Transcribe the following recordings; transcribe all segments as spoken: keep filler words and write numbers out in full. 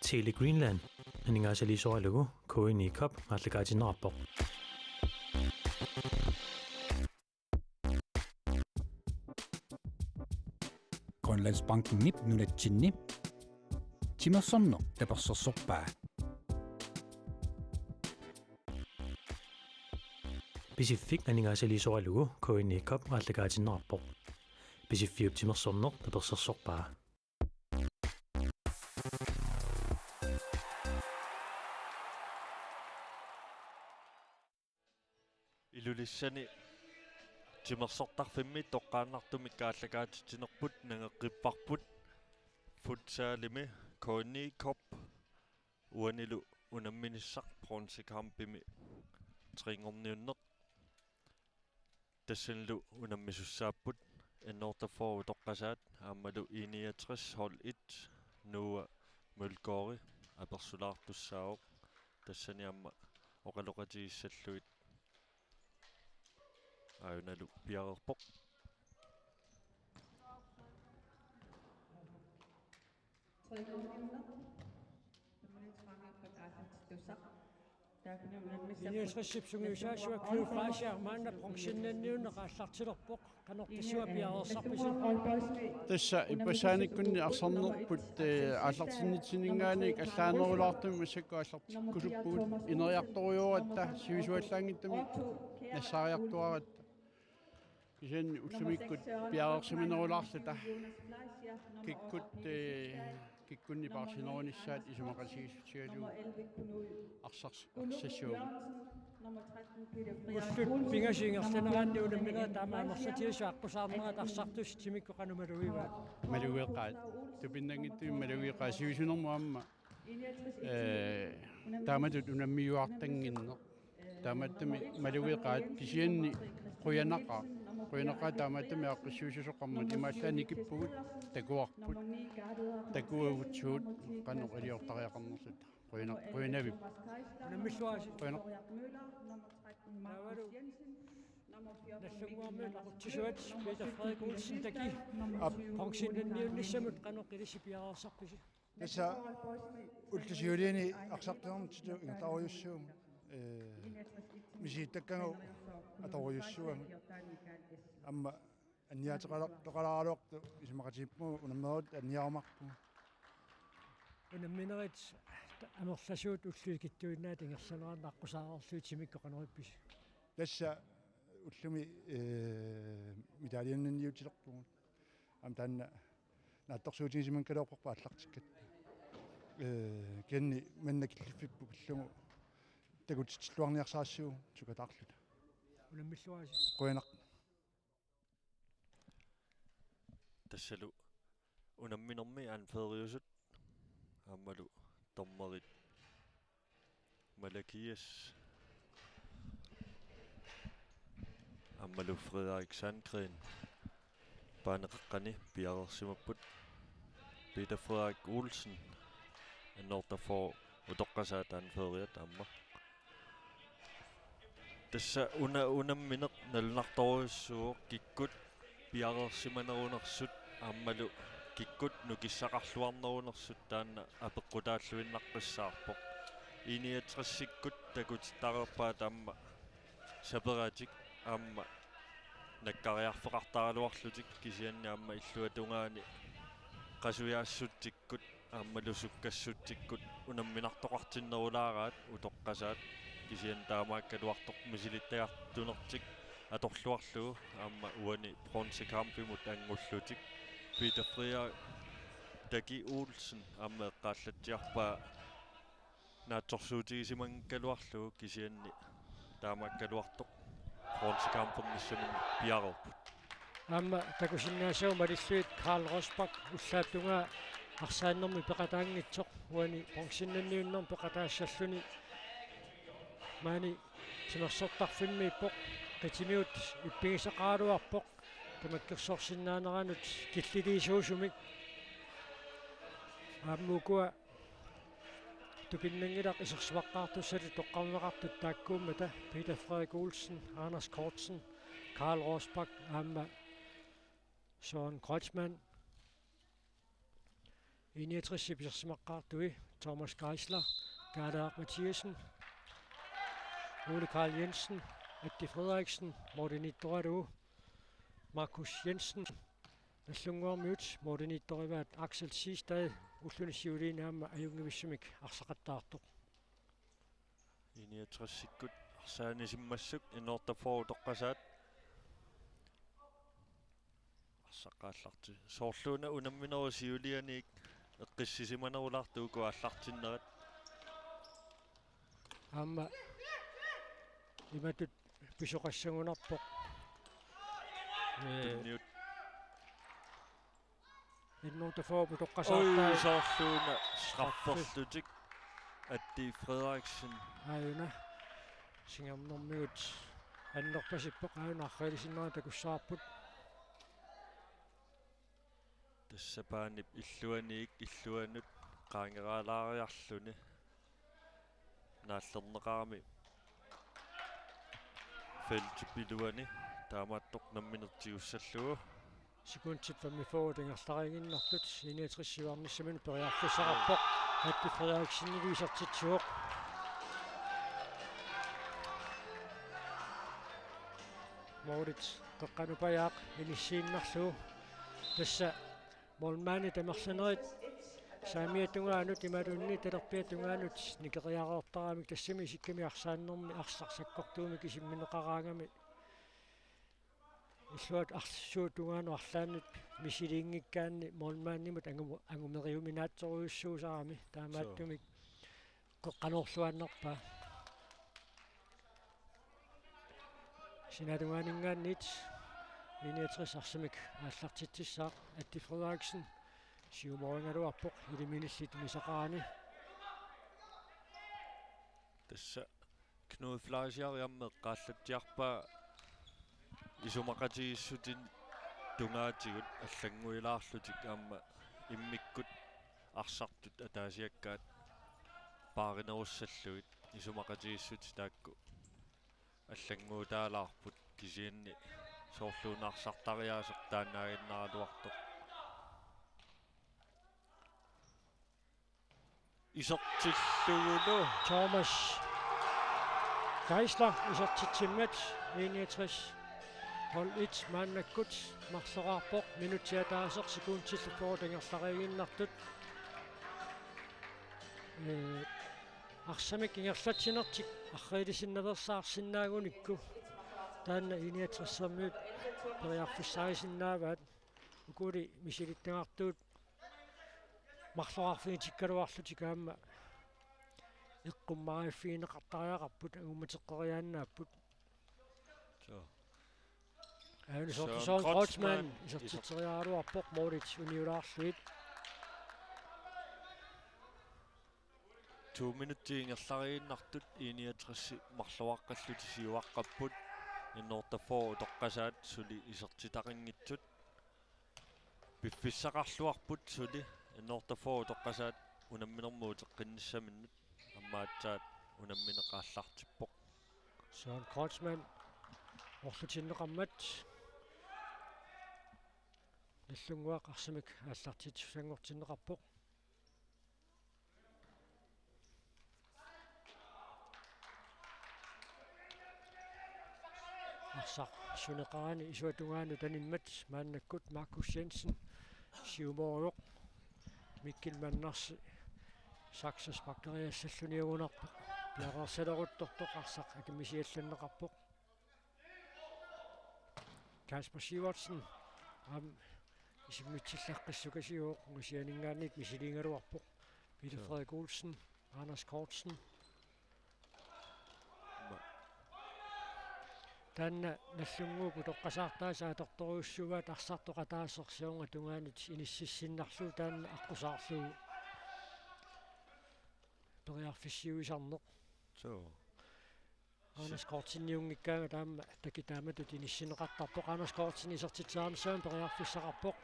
Tele Greenland aningaasaliisoralugu K N I Cup aallakaatinneqarpoq. Grønlandsbankenip nunatsinni timersorneq tapersersorpaa. Pisiffik aningaasaliisoralugu K N I Cup aallakaatinneqarpoq. Pisiffiup timersorneq tapersersorpaa. Ilulissani timersortarfimmi toqqaannartumik aallakaatitsinerput nangeqqipparput futsalimi K N I Cup uanilu unamminissaq bronzekampimi trinngorniunneq. Tassanilu unammisussaapput N otteogfyrre utoqqasaat aammalu I niogtres hold et Noah Mølgaardi apersulaartussaavoq. Tassani aamma oqaloqatigissallugit aajunalu piareerpoq. I niogtresip sungiusaasuat Knud Fleischer maanna bronzennanniunneq aallartilerpoq. Qanoq tassunga piareersarpisi? Tassa ippassaaniikkunni arsarnerput, eh, aallartinnitsinninngaanniit allaanerulaartumik massakkut aallartikkusupput, ineriartorujuugatta sivisuallaanngitsumik nassaariartuaaratta. Kisianni ullumikkut piareersimanerulaarluta kikkut, eh, kikkunni paarsinerunissaat isumaqatigiissutigalugu arsars-, arsassuugut. Ullut pingasut ingerlaneranni unamminerit taama amerlatigisut aqqusaarnerat arsartussat timikkut qanoq malugivaat? Malugeqaat. Tupinnanngitsumik malugeqaat, sivisunermut aamma, eh, taamatut unammiuartannginneq. Taamaattumik malugeqaat, kisianni qujanaqaaq. Qujanaqaaq taamaattumik aaqqissuissuseqarmat, imaallaat nikippugut, takuarput. Takuagut suut qanoq iliortariaqarnerluta. Qujana-, qujanavippoq. Unammilluarisi. Qujanaq. Taavalu Nagdlunguarmiut aqutsisuat Peter Frederik Olsen, Taki. Aap. Bronzennanniunnissamut qanoq ilissi piareersarpisi? Tassa ullut siuliini arsartuarnitsitut ingerlarujussuugut. Eh, misilittakkakka atorujussuugut. Aamma anniaateqala-, -toqalaaraluartut isumaqatigiippugut, unammereerluta anniaarumaarpugut. Unamminerit amerlasuut ullut ikittuinnaat ingerlaneranni aqqusaarlugit timikkut qanoq ippisi? Tassa ullumi, eh, medaljinnanniutilerpugut. Aamma taanna naatsorsuutigisimanngikkaluarparput aallartikkatta. Eh, kisianni manna killiffipput pillugu takutitsilluarniarsarissaagut sukataarluta. Unammilluarisi. Qujanaq. Tassalu unamminermi anføreriusut aammalu dommerit Malakias aammalu Frederik Sandgren baaneqaqqani piareersimapput. Peter Frederik Olsen, N otteogfyrre utoqqasaat, anføreriat aamma. Tassa una-, unammineq nalunartorujussuuvoq, kikkut piareersimanerunersut aammalu kikkut nukissaqarluarnerunersut taanna apeqqutaalluinnaqqissaarpoq. I niogtresikkut takutittareerpaat aamma saperatik aamma nakkariarfeqartaraluarlutik, kisianni aamma illuatungaani qasujaassutsikkut aammalu sukkassutsikkut unamminartoqartinnerulaaraat utoqqasaat, kisianni taamaakkaluartoq misilittagartunertik atorluarlugu aamma uani bronzekampimut angullutik. Peter Frederik Taki Olsen aamma eqqaallatsiarpaa naatsorsuutigisimanngikkaluarlugu, kisianni taamaakkaluartoq bronzekampernissaminnik piareerput. Aamma takusinnaassavat malillugit Karl Rosbach ullaap tungaa arsaannermi peqataanngitsoq uani bronzennanniunnermi peqataassalluni. Maani timersortarfimmiippoq, qitimigut ippigisaqaraluarpoq tamakkersorsinnaaneranut killiliisuusumik. Aamma ukua tupinnanngilaq isersimaqqaartussatut toqqarneqartut taakkuummata Peter Frederik Olsen, Anders Kortsen, Karl Rosbach aamma Søren Kreutzmann. I niogtresip isersimaqqaartui Thomas Geisler, Kaaleaq Mathiassen, Ole Karl Jensen, Atti Frederiksen, Morten Ittoralu, Markus Jensen, Nagdlunguarmiut, Morten Ittorivaat, Aksel Siegstad, ulluni siuliini aamma ajunngivissumik arsaqattaartoq. I niogtresikkut arsaanisimmassuk, N otteogfyrre Utoqqasaat. Arsaq aallarti. Soorluuna unamminerup siulianiit eqqissisimanerulaartoq uku aallartinnerat. Aamma imatut pisoqassagunarpoq. Ee, tunniut. N otteogfyrre Utoqqasaat. Oj, soorluuna strafferlutik. Atti Frederiksen. Aajuna. Singernermigut annerpasippoq, aajuna arriilisinnera takussavarput. Tassa Paanip illuaniit illuanut qaangeraalaariarluni naallerneqarami feltip iluani taamaattoq nammineq tigussallugu. Sekundit femogfyrre ingerlariiginnartut, I niogtres siuarnissaminut periarfissaqarpoq. Atti Frederiksenip isertitsivoq. Målit qeqqanupajaaq inissiinnarlugu. Tassa målmandit amerlanerit saamiata tungaanut imaluunniit talerpiata tungaanut nikeriareertaramik, tassami isikkamik arsaannermi arsaq sakkortuumik isimmineqaraangami illuat arsuup tungaanut arlaannut misiliinngikkaanni målmandimut angu-, angumeriuminaatsorujussuusarami, taamaattumik qeqqanoorluinnarpaa. Sinaatungaaninngaanniit I niogtres arsamik aallartitsissaaq. Atti Frederiksen siumorigaluarpoq iliminillit nisaqarani. Tassa Knud Fleischer aamma eqqaallatsiarpaa isumaqatigiissutit tungaatigut allannguilaarlutik aamma immikkut arsartut ataasiakkaat paarinerussallugit isumaqatigiissutit taakku allannguutaalaarput, kisianni soorluuna arsartariaaseq taannaaginnaraluartoq. Isertillugulu. Thomas Geisler isertitsimmat, I niogtres hold et maannakkut marloraarpoq, minutsit ataaseq sekundillu fyrre ingerlariiginnartut. Ee, arsamik ingerlatsinertik arriilisinnaveersaarsinnaagunikku taanna I niogtresermiut periarfissarisinnaavaat. Ukuli misilittagartuut marloraarfigitikkaluarlutik aamma eqqummariffigineqartariaqarput, angummateqqeriaannaapput. Suu. Aajuna soorlu Søren Søren Kreutzmann Kreutzmann isertitseriaraluarpoq, målit uniulaarlugit. To minutsit ingerlariinnartut I niogtres marloraqqallutik siuaqqapput, N otteogfyrre Utoqqasaat suli isertitaqanngitsut. Piffissaqarluarput suli N otteogfyrre Utoqqasaat unamminermut uteqqinnissaminnut, aamma aatsaat unammineq aallartippoq. Søren Kreutzmann orlutinneqarmat Nagdlunguaq arsamik aallartitsissanngortinneqarpoq. Arsaq suneqarani isuata tungaanut animmat maannakkut Markus Jensen siumoorujoq, Mikkel Mannarsi saksasparkeriassalluniugunarpoq, piareersaleruttortoq arsaq akimisiallanneqarpoq. Kasper Sivertsen aamma isimmitsillaqqissukasiuvoq, ungasianinngaanniit misiliigaluarpoq. Peter Suu. Frederik Olsen, Anders Kortsen. Ma- Taanna Nagdlunguup utoqqasaartaasa atortorujussuugaat, arsartoq ataaseq siorna tungaanut inississinnarlugu taanna aqqusaarlugu periarfissiuisarneq. Suu. Anders Kortseniunngikkaangat aamma takuuk taamatut inissinneqartarpoq. Anders Kortsen isertitseriarnissaanut periarfissaqarpoq.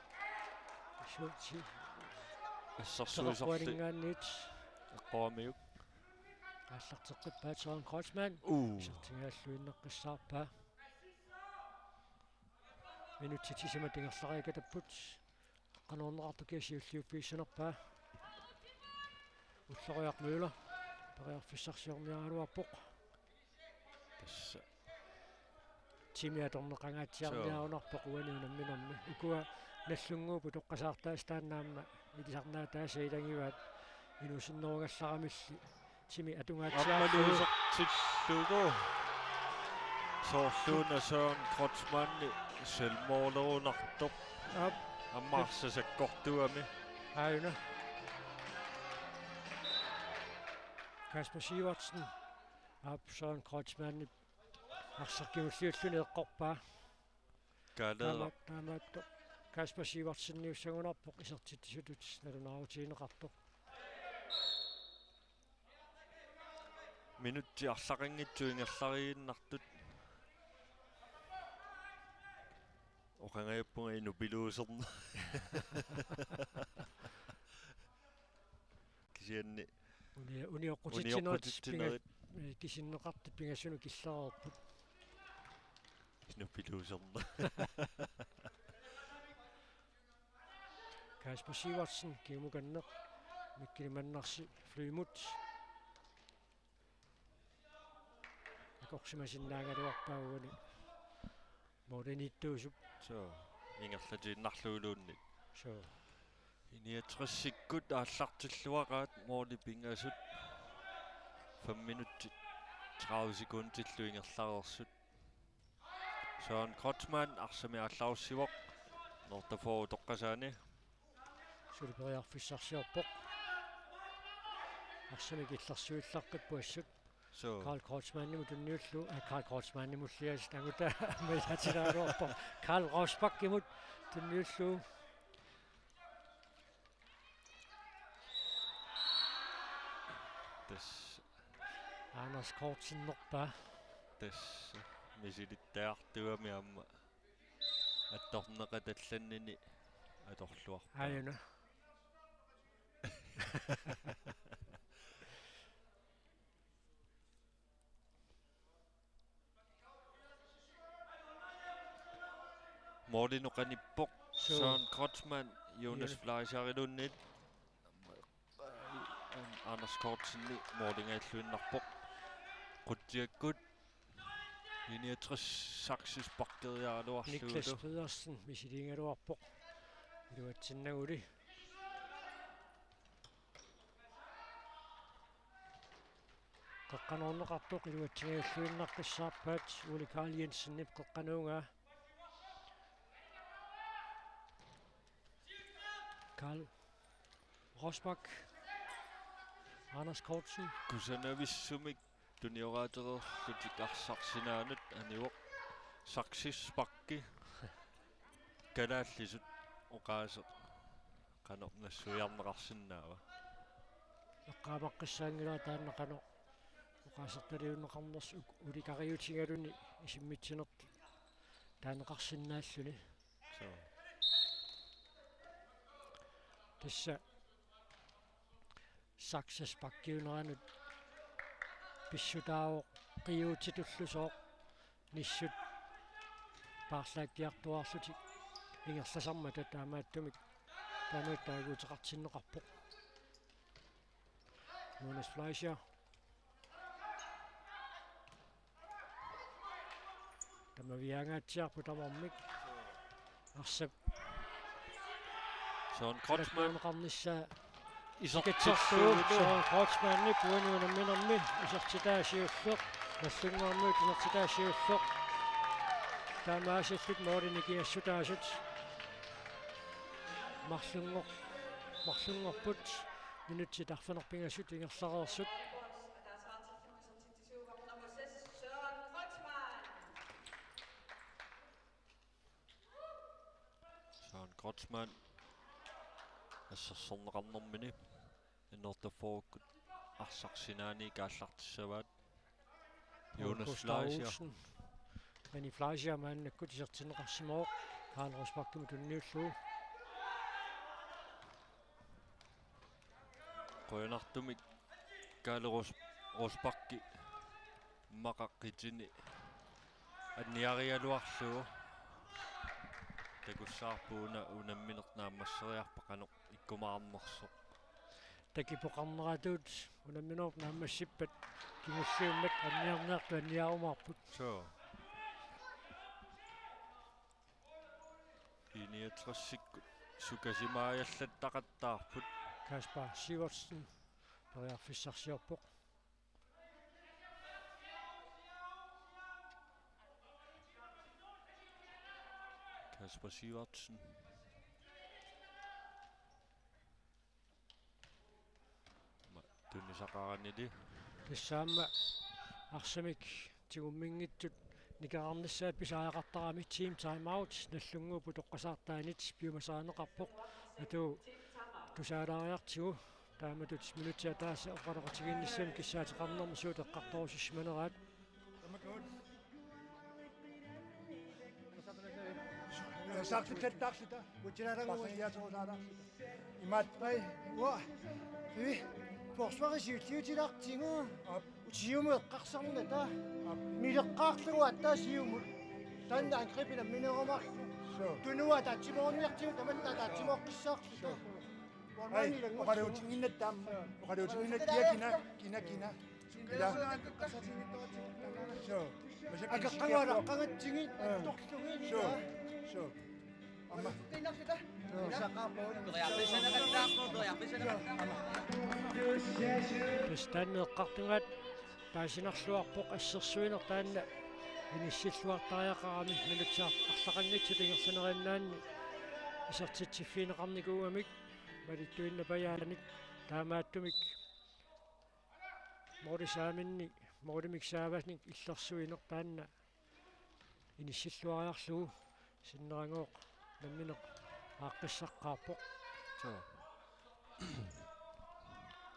Suutsi. Assersuisorli. Soqorpuaninngaanniit. Eqqoramiuk. Aallarteqqippaat Søren Kreutzmann. Uu. Isertinngilluinnaqqissaarpaa. Minutsit sisamat ingerlariikatapput. Qanoq innersoq kia siulliuffigissanerpaa. Ulloriaq Møller periarfissarsiorniaraluarpoq. Tassa. Timi atorneqangaatsiarniarunarpoq uani unamminermi. Ukua Nagdlunguup utoqqasaartaasa taanna aamma ilisarnaataasa ilagivaat, inuusunnerugallaramilli timi atungaatsiarlugu. Ammaluusertillugu. Soorluuna Søren Kreutzmanni selvmålerunartoq. Aap. Aamma arsaq sakkortuami. Aajuna. Kasper Sivertsen. Aap, Søren Kreutzmannip arsaq kingulliulluni eqqorpaa. Kaaleera. Taama-, taamaattoq Kasper Sivertseniussagunarpoq isertitsisutut nalunaarutigineqartoq. Minutsit arlaqanngitsut ingerlariinnartut. Oqangajappunga inupiluuserneq. Kisianni uni-, unioqqutsitsinerit, unioqqutsitsinerit pinga-, kisinneqartut pingasunut killereerput. Inupiluuserneq. Kasper Sivertsen, kingumukanneq, Mikkel Mannarsi Flymut. Akorsimasinnaagaluarpaa uani. Målimiittuusup. Soo, ingerlatiinnarluguluunniit. Soo. I niogtresikkut aallartilluaqaat målit pingasut. Fem minutsit tredive sekundillu ingerlareersut. Søren Kreutzmann arsamik aallarussivoq. Nortafoo utoqqasaani. Suli periarfissarsiorpoq. Arsamik illersuillaqqippoq assut. Soo. Karl Kreutzmannimut tunniullugu, aa, Karl Kreutzmannimulliaasiit angutaa aamma ilaatilaarluarpoq. Karl Rosbackimut tunniullugu. Tassa. Anders Kortsenerpaa. Tassa misilittagartuugami aamma attorneqatallannini atorluarpaa. Aajuna. Målinut qanippoq. Soo. Søren Kreutzmann, Jonas, Jonas Fleischeriluunniit. Anders Kortsen målingajalluinnarpoq. Qutsiakkut. I niogtres Saxe sparkeriaraluarlugu. Niklas Pedersen misiligaluarpoq. Iluatsinnaguli. Qeqqanoorneqartoq iluatsingajalluinnartussaappaat, Ole Karl Jensenip qeqqanooraa. Karl Rosbach. Anders Kortsen. Kusanavissumik tunioraatereerlutik arsaq sinaanut anivoq. Saxe sparki. Kalaallisut oqaaseq qanoq nassuiarneqarsinnaava? Eqqaamaqqissaanngilaq taanna qanoq oqaasertaliunneqarnersoq, uk-, ulikariutigaluni isimmitsinertut taaneqarsinnaalluni. Soo. Tassa Saxe sparkiuneranut pissutaavoq qiuutitullusooq nissut paarlaakkiartuaarlutik ingerlasarmata, taamaattumik taanna taaguuteqartinneqarpoq. Jonas Fleischer. Tamaviaangaatsiarpoq tamarmik. Arsap. Søren Kreutzmann. Qarnissaa. Isertitserlugu. Isertitserlugu. Søren Kreutzmannip uani unamminermi isertitaa siulleq. Nagdlunguarmiut isertitaa siulleq. Taamaasillutik målinik ikiassutaasut. Marlunngor-, marlunngorput. Minutsit arfineq-pingasut ingerlareersut. Søren Kreutzmann. Assersorneqarnermini. Nortafookkut arsaq sinaaniit aallartissavaat. Jonas Fleischer. Olsen. Benny Fleischer maannakkut isertinneqarsimavoq. Karl Rosbachimut tunniullugu. Qujanartumik Kaale Ros-, Rosbach immaqa qitini anniarigaluarlugu. Takussavarput una unammineq naammasseriarpat qanoq ikkumaarnersoq. Takipoqarneratut unamminerup naammassippat kingulliummat anniarniartut anniaarumaarput. Suu. I niogtresikkut sukasimaajallattaqattaarput. Kasper Sivertsen periarfissarsiorpoq. Kasper Sivertsen. Ma-, tunisaqaranili. Tassa aamma arsamik tigumminngitsut nikerarnissaat pisariaqartarami team timeout, Nagdlunguup utoqqasaartaanit piumasarineqarpoq. Atu tusaalaariartigu taamatut minutsit ataaseq oqaloqatigiinnissamut kissaateqarnermi suut eqqartorusussimaneraat. Saartut tattaarluta. Utsilaarangua iaaterusaalaarluta. Imaat. Ai, uanga. Ui, forsvari siulliutilaartigu. Aap. Siumut eqqarsarnata. Aap. Mileqqaarlugu aatsaat siumut. Taanna angribi nammineerumaarlugu. Suu. Tunua ataatsimoorniartigu tamatta ataatsimooqqissaarluta. Suu. Ai, oqaluutiginnginnakku taama. Oqaluutiginnginnakku kia kina, kina, kina. Ila. Suu. Akeqqangaalaqqagatsigit, aa, attorlugit. Suu. Suu. Aamma. Suu. Aamma. Tassa taanna eqqartugaat paasinarluarpoq, assersuineq taanna inissilluartariaqarami minutsit arlaqanngitsut ingerlaneriinnaanni isertitsiffigineqarnikuugamik malittuinnapajaanik, taamaattumik måli saaminni, målimik saavanik illersuineq taanna inissilluariarlugu sinneragooq nammineq aaqqissaqqaarpoq. Suu.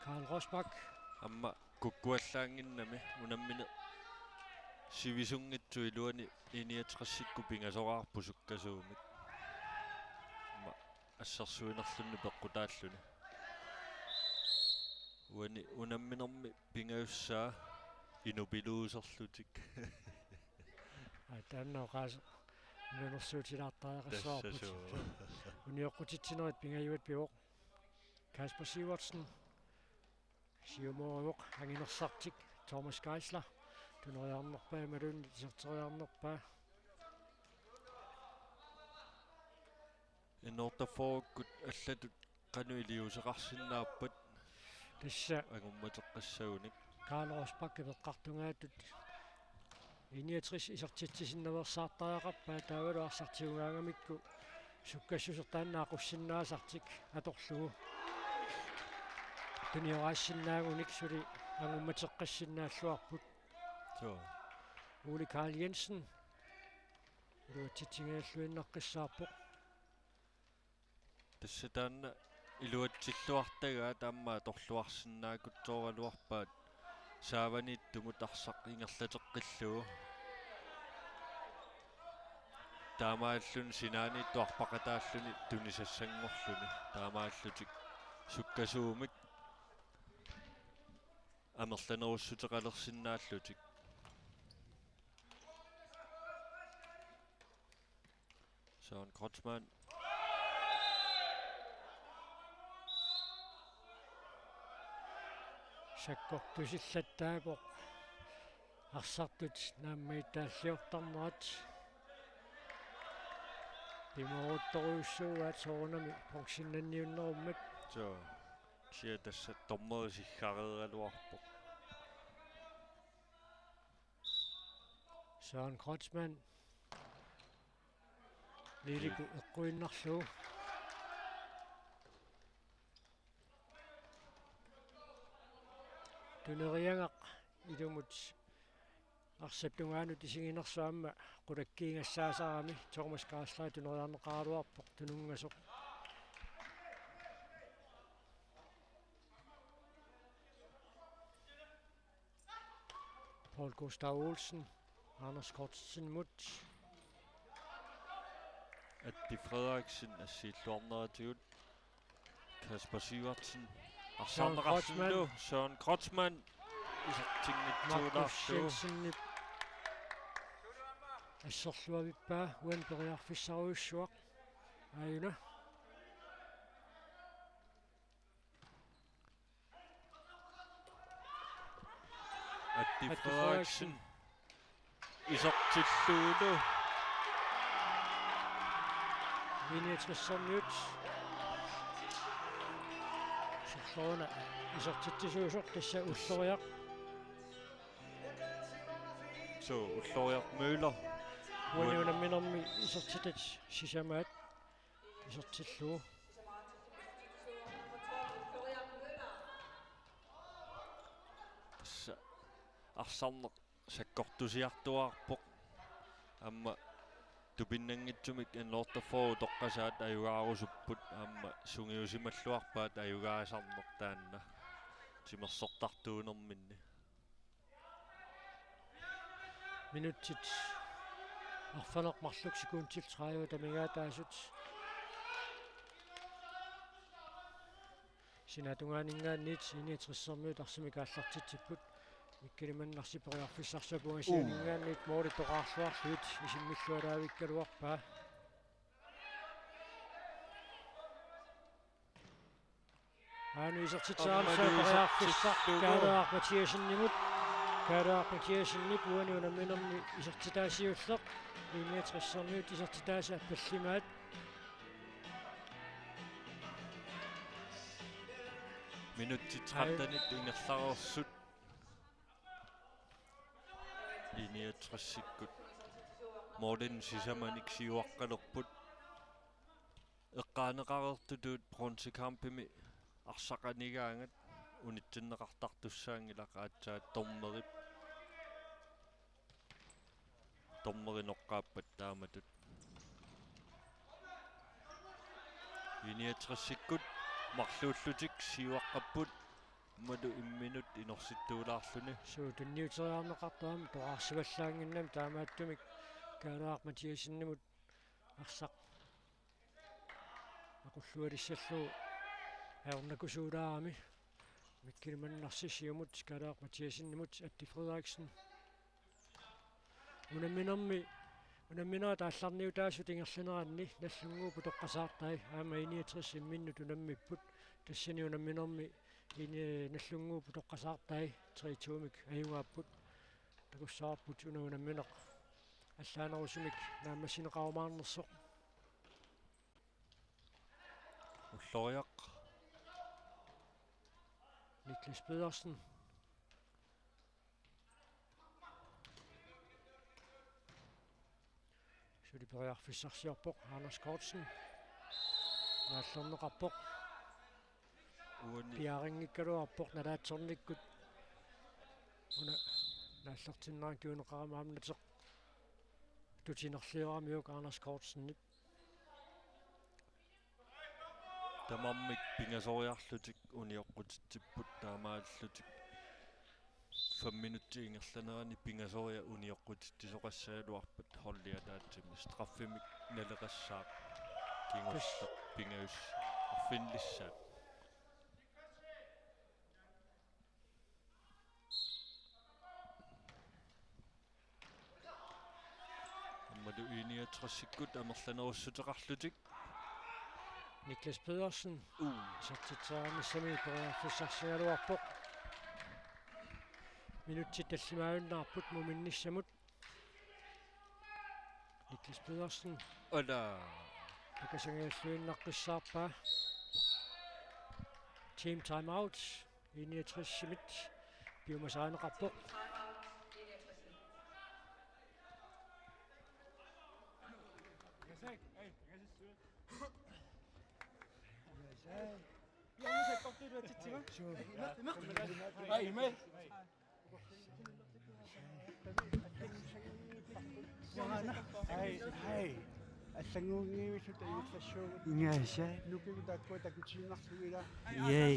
Karl Rosbach. Aamma kukkuallaannginnami unammineq sivisunngitsoq iluani I niogtresikkut pingasoraarput sukkasuumik. Aamma assersuinerlunni peqqutaalluni. Uani unamminermi pingajussaa inupiluuserlutik. Ai, taanna oqaaseq imanersuutilaartariaqassavarput. Tassa suu. Unioqqutitsinerit pingajuat pivoq. Kasper Sivertsen. Siumooravoq anginersartik Thomas Geisler. Tuneriarnerpaa imaluunniit iserteriarnerpaa. N otteogfyrrekkut allatut qanoq iliuuseqarsinnaappat. Tassa angummateqqissagunik. Karl Rosbach eqqartugaatut I niogtres isertitsisinnaveersaartariaqarpaa, taavalu arsaq tigugaangamikku sukkassuseq taanna aqussinnaasartik atorlugu. Tunioraasinnaagunik suli angummateqqissinnaalluarput. Suu. Ole Karl Jensen iluatsitsigigalluinnartussaavoq. Tassa taanna iluatsilluartagaat aamma atorluarsinnaakkutsooraluarpaat saavaniittumut arsaq ingerlateqqillugu. Taamaalluni sinaaniittut arpaqataalluni tunisassanngorluni. Taamaallutik sukkasuumik amerlanerussuteqalersinnaallutik. Søren Kreutzmann. Sakkortusillattaavoq arsartut naammagittaalliortarnerat. Pimooruttorujussuugaat soorunami bronzennanniunnerummat. Suu. Kisianni tassa dommeri siggareeraluarpoq. Søren Kreutzmann. Liilikku eqquinnarlugu. Tuneriagaq ilumut arsap tungaanut isiginersoq aamma qulakkiigassaasarami Thomas Geisler tuneriarneqaraluarpoq tununngasoq. Paul Gustav Olsen, Anders Kortsenimut. Atti Frederiksen assiilluarneratigut. Kasper Sivertsen. Søren Kreutzmann. Arsarneqarlunilu Søren Kreutzmann. Markus isertinngitsuulaarlugu. Jensenip asserluavippaa uani periarfissarujussuaq. Aajuna. Matti Frederiksen. Isertillugu. I-niogtressermiut. Sorleq una isertitsisuusoq tassa Ulloriaq. Suu, Ulloriaq Møller. Uani unamminermi isertitat sisamaat isertillugu. Tassa arsarneq sakkortusiartuaarpoq. Aamma tupinnanngitsumik N otteogfyrre utoqqasaat ajugaarusupput, aamma sungiusimalluarpaat ajugaasarneq taanna timersortartuunerminni. Minutsit arfineq marluk sekundit tredive amigaataasut. Sinaatungaaninngaanniit I-niogtressermiut arsamik aallartitsipput. Mikkeli Mannarsi periarfissarsiorpoq, angasianinngaanniit moolit toqqaarluarlugit isimmillualaavikkaluarpaa. Aana isertitsaarsa. Aammalu periarfissaq isertillugu. Kaaleaq Mathiassenimut. Kaaleaq Mathiassenip uani unamminermi isertitaa siulleq. I-niogtressermiut isertitaasa appallimaat. Minutsit trettenit ingerlareersut. I-niogtressikkut målinik sisamanik siuaqqalerput. Eqqaaneqareertutut bronzekampimi arsaq anigaangat unitsinneqartartussaanngilaq, aatsaat dommerip. Dommeri noqqaappat taamatut. I-niogtressikkut marluullutik siuaqqapput, aammalu imminut inersittuulaarluni. Suu, tunniuteriarneqartarami toqqaarsivallaannginnami, taamaattumik Kaaleaq Mathiassenimut arsaq aqullualissallugu ajornakusuulaarami. Mikkeli Mannarsi siumut Kaaleaq Mathiassenimut. Atti Frederiksen. Unamminermi, unamminerit aallarniutaasut ingerlaneranni Nagdlunguup utoqqasaartai aamma I-niogtres imminnut unammipput. Tassani unamminermi ini-, Nagdlunguup utoqqasaartai tre to-mik ajugaapput. Takussavarput una unammineq allaanerusumik naammassineqarumaarnersoq. Ulloriaq. Niklas Pedersen. Suli periarfissarsiorpoq Anders Kortsen. Naallerneqarpoq. Uani. Piarinngikkaluarpoq nalaatsornikkut. Una naallertinnerani kiuneqarami aamma nateq tutinerlioramiuk Anders Kortsenip. Tamarmik pingasoriarlutik unioqqutitsipput, taamaallutik fem minutsit ingerlanerani pingasoriaq unioqqutitsisoqassagaluarpat holdi ataatsimi straffemik naleqassaaq kingulleq pingajussaa arfinilissaat. Aammalu I-niogtressikkut amerlanerussuteqarlutik. Niklas Pedersen. Uu. Isertitseriarnissami periarfissarsigaluarpoq. Minutsit tallimaajunnaarput muminnissamut. Niklas Pedersen. Ola. Pakasangajalluinnaqqissaarpaa. Team timeout. I-niogtressimit piumasarineqarpoq. Ai, ai. Allannguunngivisut ajullassuugut. Ingaasa. Nukigut taakkua takutiinnarlugit ila. Yay.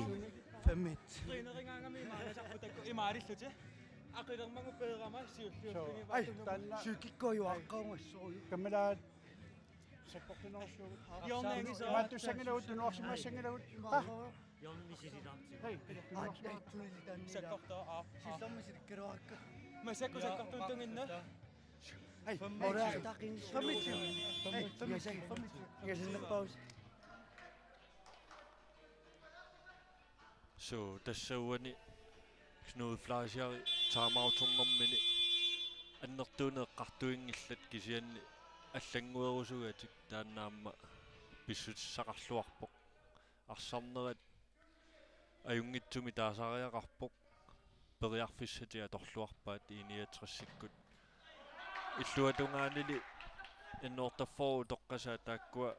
Femit. Trænerigaangami imaanasarput taakku imaalillutik. Aqilermagu peerama siulliullugit. Ai, taanna. Psykikkut ajuaqqaungassorujuk. Kammalaat sakkortunerussuugut. Hjørneangisara. Imaattussanngilagut, tunuarsimassanngilagut. Qa? Hjørnet misililaartigu. Hej. Ai, ai, tunilitaanni. Sakkortoo, aa. Sisarmi silikkaluarakku. Massakkut sakkortuunnginnami. Hej. Ora. Femogtyve. Femogtyve. Hej, femogtyve. Femogtyve. Suu, tassa uani Knud Fleischer timeouternermini annertuuneq eqqartuinngillat, kisianni allannguerusugatik taanna aamma pissutissaqarluarpoq. Arsarnerat ajunngitsumik taasariaqarpoq. Periarfissatik atorluarpaat I niogtresikkut. Illuatungaanili N otteogfyrre utoqqasaat taakkua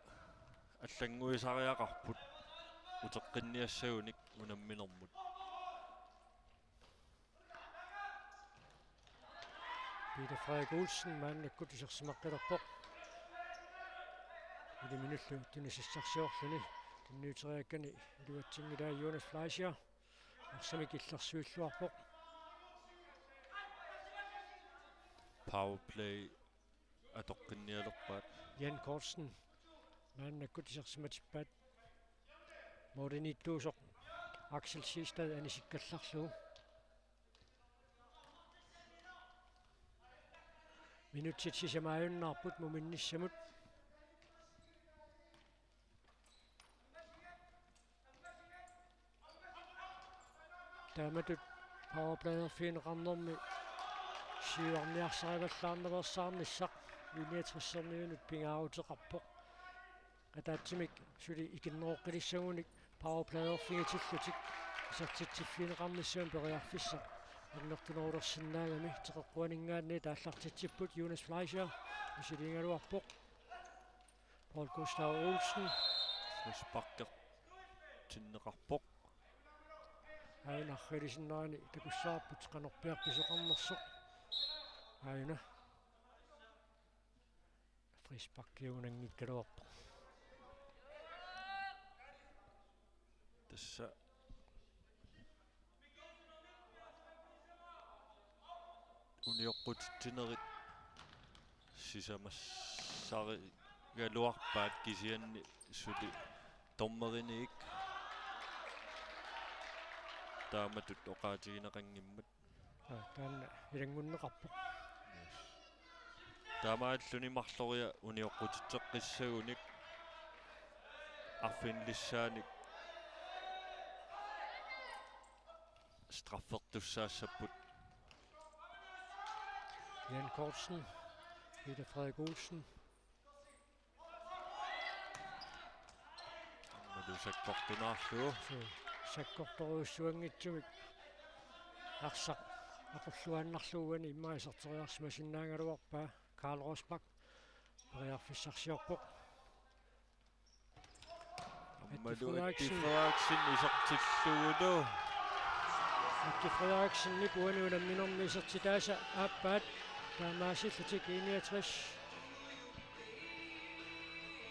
allannguisariaqarput uteqqinniassagunik unamminermut. Peter Frederik Olsen maannakkut isersimaqqilerpoq. Iliminullu tunisassarsiorluni tunniuteriakkani iluatsinngilaa Jonas Fleischer. Arsamik illersuilluarpoq. Powerplay atoqqinnialerpaat. Jan Kortsen maannakkut isersimatippaat. Målimiittuusoq Axel Siegstad anisikkallarlugu. Minutsit sisamajunnaarput muminnissamut. Taamatut powerplayerfigineqarnermi siuarniarsarivallaarnersaarnissaq I niogtresermiunut pingaaruteqarpoq. Ataatsimik suli ikinneroqqilissagunik powerplayerfigitillutik isertitsiffigineqarnissamut periarfissaq annertunerulersinnaagami. Teqeqquaninngaanniit aallartitsipput. Jonas Fleischer misiliigaluarpoq. Paul Gustav Olsen. Frisparkertinneqarpoq. Aajuna arriilisinnerani takussavarput qanorpiaq pisoqarnersoq. Aajuna. Frisparkiugunanngikkaluarpoq. Tassa unioqqutitsinerit sisamassarigaluarpaat, kisianni suli dommeriniit taamatut oqaatigineqanngimmat. Aa, taanna ilanngunneqarpoq. Yes. Taamaalluni marloria unioqqutitseqqissagunik arfinilissaanik straffertussaassapput. Jan Kortsen, Peter Frederik Olsen. Aammalu sakkortunaarlugu. Suu, sakkortorujussuanngitsumik arsaq aqulluaannarlugu uani immaqa iserteriarsimasinnaagaluarpaa. Karl Rosbach periarfissarsiorpoq. Aammalu Atti Frederiksen. Atti Frederiksen isertillugulu. Atti Frederiksenip uani unamminermi isertitaasa aappaat taamaasillutik I niogtres.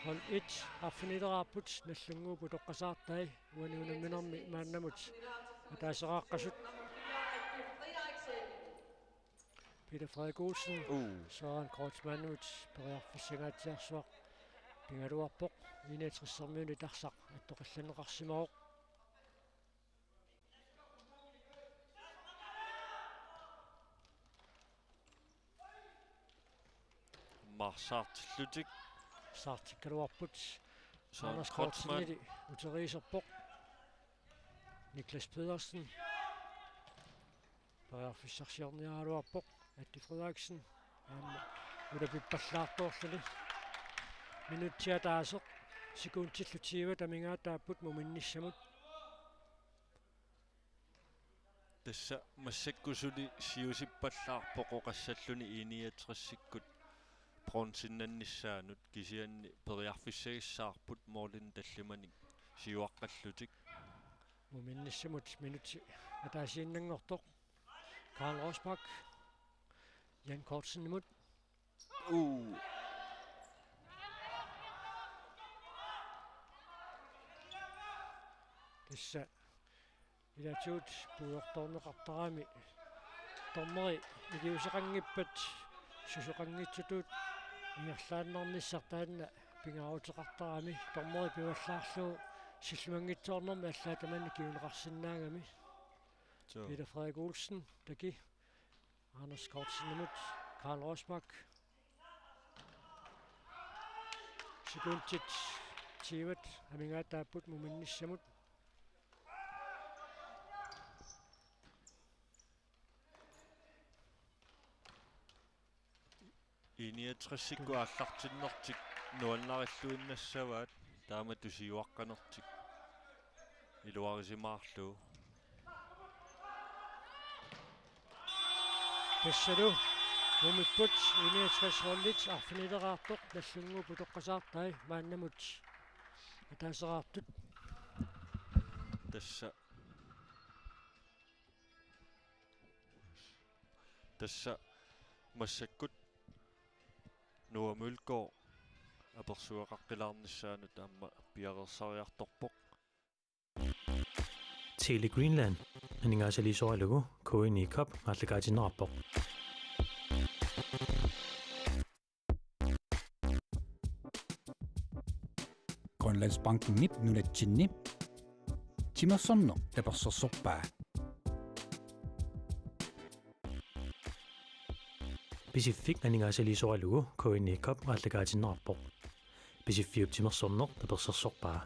Hold et arfinileraarput, Nagdlunguup utoqqasaartai uani unamminermi maannamut ataaseraqqasut. Peter Frederik Olsen, Uu. Søren Kreutzmannimut periarfissangaatsiarsuaq pigaluarpoq. I niogtresermiunit arsaq attoqqillanneqarsimavoq. Aamma saartillutik. Saartikkaluarput. Søren Anders Kreutzmann. Kortsenili uteriiserpoq. Niklas Pedersen. Periarfissarsiorniaraluarpoq. Atti Frederiksen. Aamma ulapippallaartoorluni. Minutsi ataaseq. Sekuntillu tyve amigaataapput muminnissamut. Tassa massakkut suli siusippallaarpoq oqassalluni I niogtresikkut bronzinnannissaanut, kisianni periarfissagissavarput målinik tallimanik siuaqqallutik. Muminnissamut minutsi ataasiinnanngortoq. Karl Rosbach. Jan Kortsenimut. Uu. Tassa ilaatigut puigortoorneqartarami dommeri iliuuseqanngippat susoqanngitsutut ingerlaannarnissaq taanna pingaaruteqartarami, dommeri pivallaarlugu sillimanngitsoornermi allaat tamanna kinguneqarsinnaagami. Suu. Peter Frederik Olsen, taki. Anders Kortsenimut, Karl Rosbach. Sekundit tyve amigaataapput muminnissamut. I-niogtresikkut aallartinnertik nuannarilluinnassavaat, taama tusiuaqqanertik iluarisimaarlugu. Tassalu nummer et, I-niogtres holdet arfinileraartoq Nagdlunguup utoqqasaartai maannamut ataaseraartut. Tassa, tassa massakkut Noah Mølgaard apersueqaqqilaarnissaanut aamma piareersariartorpoq. Tele Greenland aningaasaliisoralugu K N I Cup aallakaatinneqarpoq. Grønlandsbankenip nunatsinni timersorneq tapersersorpaa. Pisiffik aningaasaliisoralugu K N I Cup aallakaatinneqarpoq. Pisiffiup timersorneq tapersersorpaa.